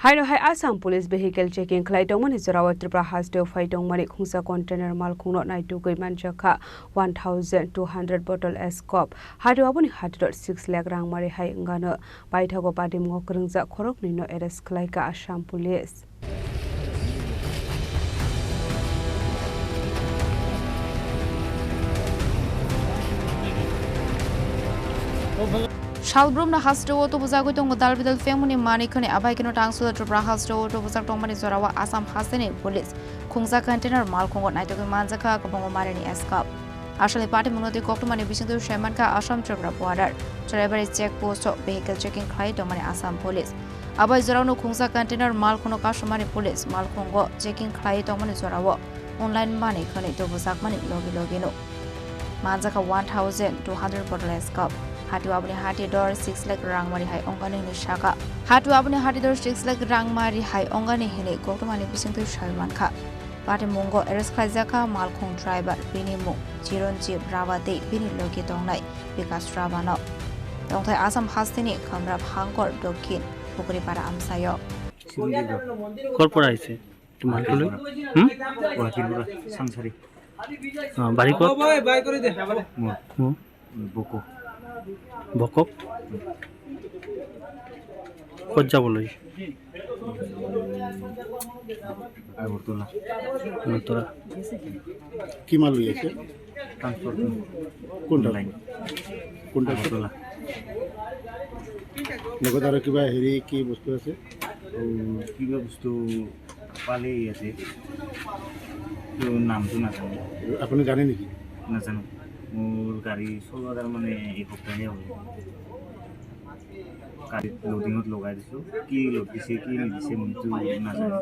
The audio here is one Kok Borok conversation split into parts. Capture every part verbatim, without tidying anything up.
Haino hai Assam Police vehicle checking khlai tongmani jorao Tripura hasteo phai tongmani khungsa container malkhungno naitugwi manjakha one thousand two hundred bottle Ascope. Haino aboni hatiro six lakh rangmari hai wngano. Paithago patimungo kwrwngjak khoroknwino arrest khlaikha Assam Police. Salbrumno hasteo tubujagwi tongo dal bidal phengmani manwi khwnwi, abai kheno tangsulo Tripura hasteo tubujak tongmani jorao Assam hasteni police khungsa container malkhungo naitugwi manjakha kwbangma marini Ascope. Asalni patimungno twi koktwmani bisingtwi saimankha Assam Tripura border Charaibari check post o vehicle checking khlai tongmani Assam police. Abai jorao khungsa container malkhungno kasumani police malkhungo checking khlai tongmani jorao online manwi khwnwi tubujakmani logi logino manjakha one thousand two hundred bottle Ascope. Hatio aboni hati dor six lakh rangmari hai ongkani hwnwi sakha. Hatio aboni hati dor six lakh rangmari hai ongkani hwnwi koktwmani bisingtwi saimankha. Patimungo arrest khlaijakha malkhung driver, bini mung Chiranjeev Rawa tei bini logi tongnai Bikash Rawa no. Tongthai Assam hasteni Khamrap Hangkor Dokhin Pukuripara amsaio. Kor pora aise? Malkhulwi? Hmm? Wakilura, Sangsari. Ah, bari kot? Mo. Hmm? Bokok. Bokok? Kot jaboloi? Agartala. Agartala. Ki mal loi aise? Transport. কোনটা? Online. কোনটা? Agartala. Logot aro kiba heri ki bostu ase? O, kiba bostu pale ase. To naam to najano. Apuni jane niki? Najano. Mor gari solo hajar mane ek hopta he hobo. Gari loading ot logai disu. Ki load dise, ki nai dise, mui to najano.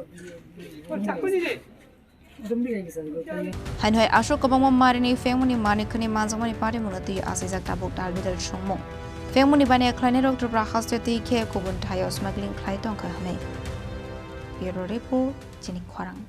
Haino hai aswk kwbangma marini phengmani manwi khwnwi manjakmani patimungno twi asijak tabuk dal bidal songmung. Phengmani baniya khlainairok Tripura haste twi khe kubun thaio smuggling khlai tongkha hwnwi. Bureau Report, Chini Khorang.